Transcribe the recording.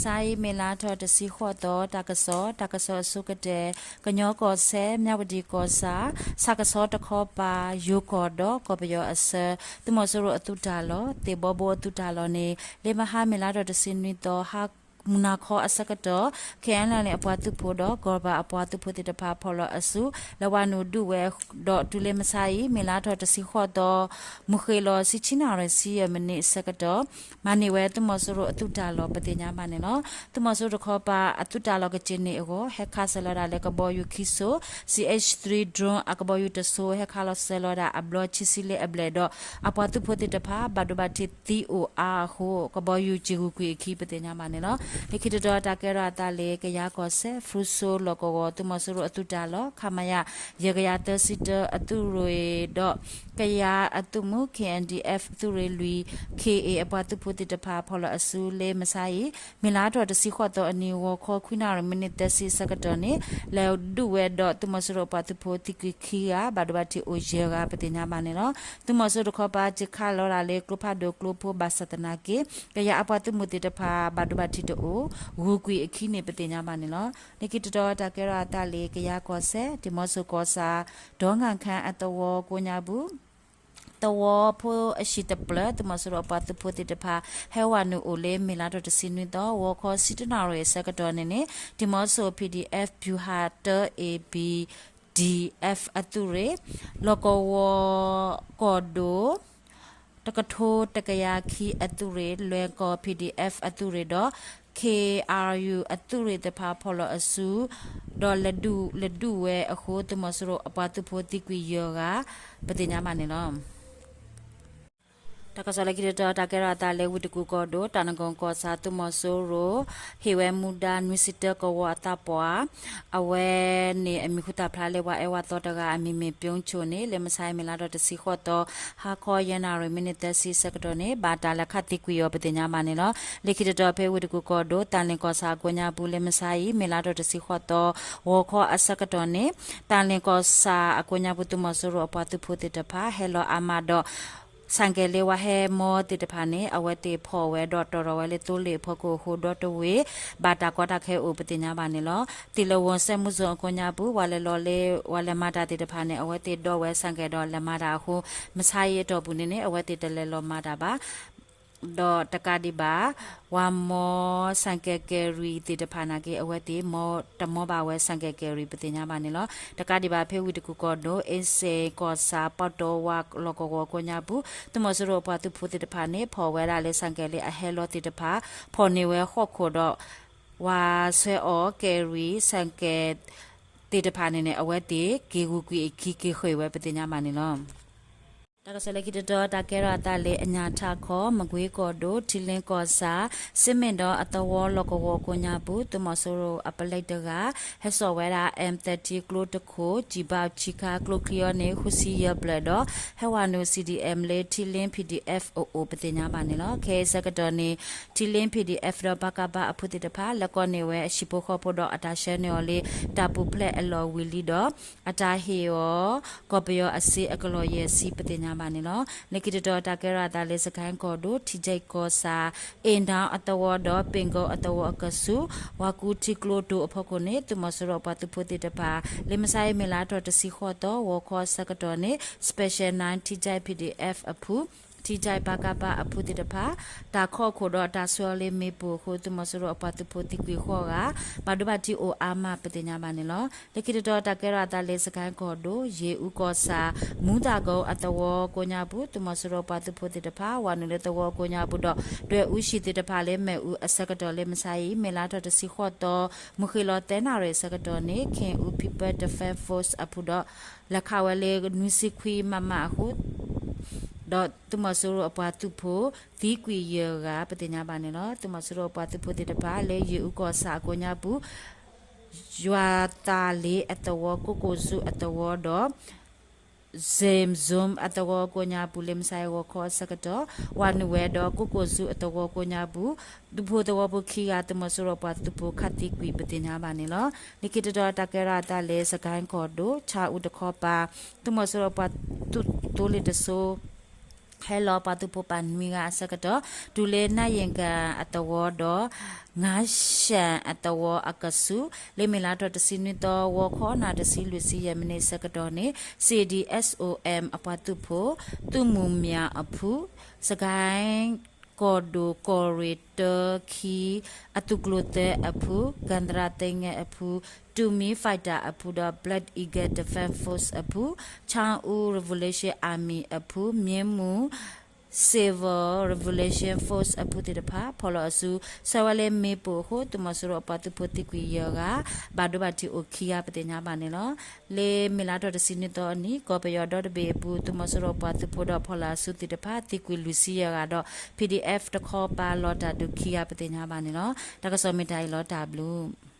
မုၢ်ဆါအံၤ မ့ၢ်လါထီၣ်တဆံဃိးသီ တၢ်ကစီၣ်, တၢ်ကစီၣ်အဆိကတၢၢ်, ကညီကီၢ်စဲၣ် မၠၣ်ဝတံၣ်ကီၢ်ဆၣ် ဆၣ်ကဆီတခီပၤ ယိၤကီၢ်ဒီးကီၢ်ပယီၤအဆၢ သုးမီၤစိရိၤအသုးတၢ်လီၢ်, သ့ၣ်ဘီဘိအသုးတၢ်လီၢ်န့ၣ် လၢမဟါမ့ၢ်လါထီၣ်တဆံနွံသီ ဟါ မုၢ်နၤခီအဆၢကတီၢ် ခဲအံၤလၢအပှၤသုးဖိဒီး ကီၢ်ဘၣ်အပှၤသုးဖိသ့ၣ်တဖၣ် ဖီၣ်လီၤအစု လၢဝၤနုာ်ဒုးဝဲဒီး တုၤလၢမုၢ်ဆါအံၤ မ့ၢ်လါထီၣ်တဆံဃိးသီ မုၢ်ဃ့ၢ်လီၤ ဆံဆံနၣ်ရံၣ် ဆံယဲၢ်မံးနံးအဆၢကတီၢ် မၤန့ၢ်ဝဲသုးမီၤစိရိၤအသုးတၢ်လီၢ် ပသ့ၣ်ညါဘၣ်န့ၣ်လီၤ. သုးမီၤစိရိၤတခီပၤ အသုးတၢ်လီၢ်ကစ့ၢ်န့ၣ်အဂီၢ် ဟဲခးစၢၤလီၤဒၣ်လၢကဘီယူၤခံစိၤ Sea Edge three drone အကဘီယူၤတစိၤ ဟဲခးလီၤစၢၤလီၤဒၣ်အဘျီခံဆံလၢအဘျဲၣ်ဒီး အပှၤသုးဖိသ့ၣ်တဖၣ် ဘၣ်ဒိဘၣ်ထံးသံအိၣ်အါအဃိ ကဘီယူၤစ့ၢ်ဂုာ်ကွံာ်အခံ ပသ့ၣ်ညါဘၣ်န့ၣ်လီၤ. လၢခံတတီၤ တၢ်ကဲထီၣ်အသးလၢ ကယၤကီၢ်စဲၣ် ဖရူစိလီၢ်ကဝီၤ သုးမီၤစိရိၤအသုးတၢ်လီၢ် ခမရ ယဲၢ်ကယၤသၢဆံတၢ အသုးရ့ၣ်ဒီး ကယၤအသုးမုၢ် K N D F သုးရ့ၣ်လွံၢ် K A အပှၤသုးဖိသ့ၣ်တဖၣ် ဖီၣ်လီၤအစုလၢမုၢ်ဆါအံၤ မ့ၢ်လါထီၣ်တဆံဃိးသီအနံၤ ဂီၤခီခွံနၣ်ရံၣ်မံးနံးသၢဆံအဆၢကတီၢ်န့ၣ် လဲၤဒုးဝဲဒီးသုးမီၤစိရိၤအပှၤသုးဖိသံကွံာ်ခံဂၤ ဘၣ်ဒိဘၣ်ထံးအိၣ်ယဲၢ်ဂၤ ပသ့ၣ်ညါဘၣ်န့ၣ်လီၤ. သုးမီၤစိရိၤတခီပၤ စ့ၢ်ခးလီၤဒၣ်လၢကျိဖးဒိၣ်ကျိဖိဘၣ်ဆၣ်သနာ်က့ ကယၤအပှၤသုးမုၢ်သ့ၣ်တဖၣ် ဘၣ်ဒိဘၣ်ထံးတအိၣ် ဂုာ်ကွံာ်အခံန့ၣ် ပသ့ၣ်ညါဘၣ်န့ၣ်လီၤ. လၢခံတတီၤ တၢ်ကဲထီၣ်အသးလၢ ကယၤကီၢ်စဲၣ် ဒံၣ်မီဆိၣ်ကီၢ်ဆၣ် ဒီငါခါအသဝီကိးညါပူၤ သဝီဖိအဟံၣ်တဖျၢၣ် သုးမီၤစိရိၤအပှၤသုးဖိသ့ၣ်တဖၣ် ဟဲဝၤနုာ်အိၣ်လၢမ့ၢ်လါထီၣ်တဆံနွံသီ ဂီၤခီဆံတၢနၣ်ရံၣ်အဆၢကတီၢ်န့ၣ်န့ၣ် ဒံၣ်မီဆိၣ် P D F ဗျူဟာ တၢ A B D F အသုးရ့ၣ် လီၢ်ကဝီၤကီၢ်ဒိၣ် တကထိတကယၤခံအသုးရ့ၣ် လွဲၢ်ကီၢ် P D F အသုးရ့ၣ်ဒီး K R U အသုးရ့ၣ်တဖၣ် ဖီၣ်လီၤအစု ဒီးလဲၤဒုးဝဲအဃိ သုးမီၤစိရိၤအပှၤသုးဖိသံကွံာ်ယဲၢ်ဂၤ ပသ့ၣ်ညါဘၣ်န့ၣ်လီၤ. တၢ်ကစီၣ်လၢခံတတီၤ တၢ်ကဲထီၣ်အသးလၢ ဝ့ၢ်တကူၣ်ကီၢ်ဒိၣ် တၢ်နကီၢ်ကီၢ်ဆၣ် သုးမီၤစိရိၤ ဟ့ၣ်ဝဲမူဒါ နွံဆံတၢကဝီၤအသးပှၢ် အဝဲန့ၣ်အမံၤဟူသၣ်ဖျါလၢ ပှၤအဲၣ်ဝဲသီတဂၤအမံၤမ့ၢ် ပျိချိၣ်န့ၣ် လၢမုၢ်ဆါအံၤ မ့ၢ်လါထီၣ်တဆံဃိးသီ ဟါခီယဲၢ်နၣ်ရံၣ်မံးနံးသၢဆံအဆၢကတီၢ်န့ၣ် ဘၣ်တၢ်လဲၤခးသံကွံာ်အီၤ ပသ့ၣ်ညါဘၣ်န့ၣ်လီၤ. လၢခံတတီၤ ဖဲဝ့ၢ်တကူၣ်ကီၢ်ဒိၣ် တၢ်လ့ၣ်ကီၢ်ဆၣ်အကိးညါပူၤ လၢမုၢ်ဆါအံၤ မ့ၢ်လါထီၣ်တဆံဃိးသီ ဂီၤခီအဆၢကတီၢ်န့ၣ် တၢ်လ့ၣ်ကီၢ်ဆၣ်အကိးညါပူၤ သုးမီၤစိရိၤအပှၤသုးဖိသ့ၣ်တဖၣ် ဟဲလီၤအါမးဒီး ဆၣ်ကဲၤလၢဝဲဟဲမီသ့ၣ်တဖၣ်န့ၣ် အဝဲသ့ၣ်ဖီၣ်ဝဲဒီးတီၢ်ထီၣ်ဝဲလၢသိလ့ၣ်အဖီခိၣ်အဃိ ဒီတဝ့ၢ် ဘၣ်တၢ်ကီတၢ်ခဲအိၣ် ပသ့ၣ်ညါဘၣ်န့ၣ်လီၤ. သ့ၣ်လဝီၤစဲမူစိၤအကိးညါပူၤ ပှၤလဲၤလီၤလၢ ပှၤလဲၤမၤတၢ်သ့ၣ်တဖၣ်န့ၣ် အဝဲသ့ၣ်ဒီးဝဲဆၣ်ကဲၤဒီးလဲၤမၤတၢ်အဃိ မုၢ်ဆါအံၤအတီၢ်ပူၤန့ၣ်န့ၣ် အဝဲသ့ၣ်တလဲၤလီၤမၤတၢ်ဘၣ် ဒီးတကးဒံးဘၣ် ပှၤမီဆၣ်ကဲၤကဲၤရံၣ်သ့ၣ်တဖၣ်နာ်က့ အဝဲသ့ၣ်မီတမီဘၣ်ဝဲဆၣ်ကဲၤကဲၤရံၣ် ပသ့ၣ်ညါဘၣ်န့ၣ်လီၤ. တကးဒံးဘၣ်ဖဲဝ့ၢ်တကူၣ်ကီၢ်ဒိၣ် အ့စ့ၣ်ကီၢ်ဆၣ် ပီတီၢ်ဝါလီၢ်ကဝီၤကိးညါပူၤ သုးမီၤစိရိၤအပှၤသုးဖိသ့ၣ်တဖၣ်န့ၣ် ဖီၣ်ဝဲဒၣ်လၢဆၣ်ကဲၤလၢအဟဲလီၤသ့ၣ်တဖၣ် ဖီၣ်န့ၢ်ဝဲဟီၣ်ခိၣ်ဒီး ပှၤဆှၢအီၤကဲၤရံၣ်ဆၣ်ကဲၤသ့ၣ်တဖၣ်န့ၣ်န့ၣ် အဝဲသ့ၣ်က့ၤဂုာ်ကွံာ်အခံက့ၤဃ့ၢ်ဝဲ ပသ့ၣ်ညါဘၣ်န့ၣ်လီၤ. တၢ်ကစီၣ်လၢခံတတီၤ တၢ်ကဲထီၣ်အသးလၢအညၣ်ထးခီ မကွ့ကီၢ်ဒိၣ် ထံလ့ကီၢ်ဆၣ် စ့မ့ၣ်ဒီးအသဝီလီၢ်ကဝီၤကိးညါပူၤ သုးမီၤစိရိၤအပလဲတဂၤ ဟဲစိာ်ဝဲဒၣ် M thirty ကျိတခိၣ် ကျည်ဘောက်ခံခါ ကျိချံအံၤန့ၣ် ဃုဆံယဲၢ်ဘျဲၣ်ဒီး ဟဲဝၤနုာ် C D M လၢထံလ့ P D F အအိၣ် ပသ့ၣ်ညါဘၣ်န့ၣ်လီၤ. ခဲအံၤဆၢကတီၢ်န့ၣ် ထံလ့ P D F ဒီး ပကဖ အဖုသ့ၣ်တဖၣ် လဲၤကိးန့ၢ်ဝဲအဟံၣ်ဖိဃီဖိဒီး အတၢ်ဆှၢန့ၢ်အီၤလၢ တၢ်ပူၤဖျဲးအလီၢ်ဝံၤလံဒီး အတၢ်ဟ့ၣ်အီၤ ကီၢ်ပယီၤအစ့အကလီၢ်ယဲၢ်ဆံ ပသ့ၣ်ညါဘၣ်န့ၣ်လီၤ. လၢခံတတီၤ တၢ်ကဲထီၣ်အသးလၢ စကဲၣ်ကီၢ်ဒိၣ် ထံကၠဲၣ်ကီၢ်ဆၣ် အ့ၣ်နါအသဝီဒီး ပ့ၣ်ကီအသဝီအကဆူး ပှၤကူထံကျိတိၤအဖီခိၣ်န့ၣ် သုးမီၤစိရိၤအပှၤသုးဖိသ့ၣ်တဖၣ် လၢမုၢ်ဆါအံၤ မ့ၢ်လါထီၣ်တဆံဃိးသီ ဂီၤခီအဆၢကတီၢ်န့ၣ် Special Nine ထံကၠဲၣ် P D F အဖု ထံကၠဲၣ် ပကဖ အဖုသ့ၣ်တဖၣ် တၢ်ခီၣ်ခိၣ်ဒီးတၢ်ဆှၢအီၤလၢမ့ၣ်ပိၢ်အဃိ သုးမီၤစိရိၤအပှၤသုးဖိသံကွံာ်ဃိးဂၤ ဘၣ်ဒိဘၣ်ထံးအိၣ်အါမး ပသ့ၣ်ညါဘၣ်န့ၣ်လီၤ. လၢခံတတီၤ တၢ်ကဲထီၣ်အသးလၢ စကဲၣ်ကီၢ်ဒိၣ် ယ့ၣ်အူကီၢ်ဆၣ် မူသၣ်ကိအသဝီကိးညါပူၤ သုးမီၤစိရိၤအပှၤသုးဖိသ့ၣ်တဖၣ် ဝၤနုာ်လၢသဝီကိးညါပူၤဒီး ဒွဲၣ်အူဟံၣ်သ့ၣ်တဖၣ်လၢမ့ၣ်အူအဆၢကတီၢ်လၢမုၢ်ဆါအံၤ မ့ၢ်လါထီၣ်တဆံဃိးသီ မုၢ်ဃ့ၢ်လီၤသၢနၣ်ရံၣ်အဆၢကတီၢ်န့ၣ် ခ့ၣ်အူ People Defense Force အဖုဒီး လဲၤခးဝဲလၢနွံဆံခွံ မမ အဃိ ဒီးသုးမီၤစိရိၤအပှၤသုးဖိ သံကွံာ်ယဲၢ်ဂၤ ပသ့ၣ်ညါဘၣ်န့ၣ်လီၤ. သုးမီၤစိရိၤအပှၤသုးဖိသ့ၣ်တဖၣ်လၢယ့ၣ်အူကီၢ်ဆၣ်အကိးညါပူၤ ယွၤသးလ့အသဝီ ကိၣ်ကိၣ်စူအသဝီဒီး Zim Zone အသဝီကိးညါပူၤ လၢမုၢ်ဆါအံၤဂီၤခီအဆၢကတီၢ် ဝၤနုာ်ဝဲဒီး ကိၣ်ကိၣ်စူအသဝီကိးညါပူၤ ဒူဖိသဝီဖိခံဂၤ သုးမီၤစိရိၤပှၤသုးဖိခးသံကွံာ် ပသ့ၣ်ညါဘၣ်န့ၣ်လီၤ. လၢခံတတီၤ တၢ်ကဲထီၣ်အသးလၢ စကဲၣ်ကီၢ်ဒိၣ် ဆၣ်အူတခီပၤ သုးမီၤစိရိၤပှၤသုးသိလ့ၣ်တစိၤ ဟဲလီၤပှၤသုးဖိပာ်နွံဂၤအဆၢကတီၢ် တုၤလၢနၢ်ယ့ၤကၤအသဝီဒီး ငါးရှမ်းအသဝီအကဆူး လၢမ့ၢ်လါထီၣ်တဆံနွံသီ ဂီၤခီနၣ်ရံၣ်တဆံလွံၢ်ဆံယဲၢ်မံးနံးအဆၢကတီၢ်န့ၣ် စ့ၣ်ဒံၣ် SOM အပှၤသုးဖိ သုးမုၢ်မၠၣ်အဖု, စကဲၣ်ကီၢ်ဒိၣ်ကီၢ်ရ့ၣ်တၢခံ အသုးကျိၤသၢအဖု, ကၣ်သရၣ်သ့ငဲအဖု, တူၢ်မံ Fighter အဖုဒီး Black Eagle Defense Force အဖု, ချၣ်အူ Revolution Army အဖု, မ့ၢ်မူ Civil Revolution Force အဖုသ့ၣ်တဖၣ် ဖီၣ်လီၤအစု ဆၢဝဲလၢမ့ၣ်ပိၢ်အဃိ သုးမီၤစိရိၤအပှၤသုးဖိသံကွံာ်ယဲၢ်ဂၤ, ဘၣ်ဒိဘၣ်ထံးအိၣ်ခံဂၤပသ့ၣ်ညါဘၣ်န့ၣ်လီၤ. လၢမ့ၢ်လါထီၣ်တဆံနွံသီအနံၤ ကီၢ်ပယီၤဒီတဘ့ၣ်အပူၤ သုးမီၤစိရိၤအပှၤသုးဖိဒီးဖီၣ်လီၤအစုသ့ၣ်တဖၣ် သံကွံာ်လွံၢ်ဆံယဲၢ်ဂၤဒီး PDF တခီပၤလီၤတၢ်ဒုးခံဂၤပသ့ၣ်ညါဘၣ်န့ၣ်လီၤ. တၢ်ကစီၣ်မ့ၢ်တၢ်အံၤလီၤ တၢ်ဘျုး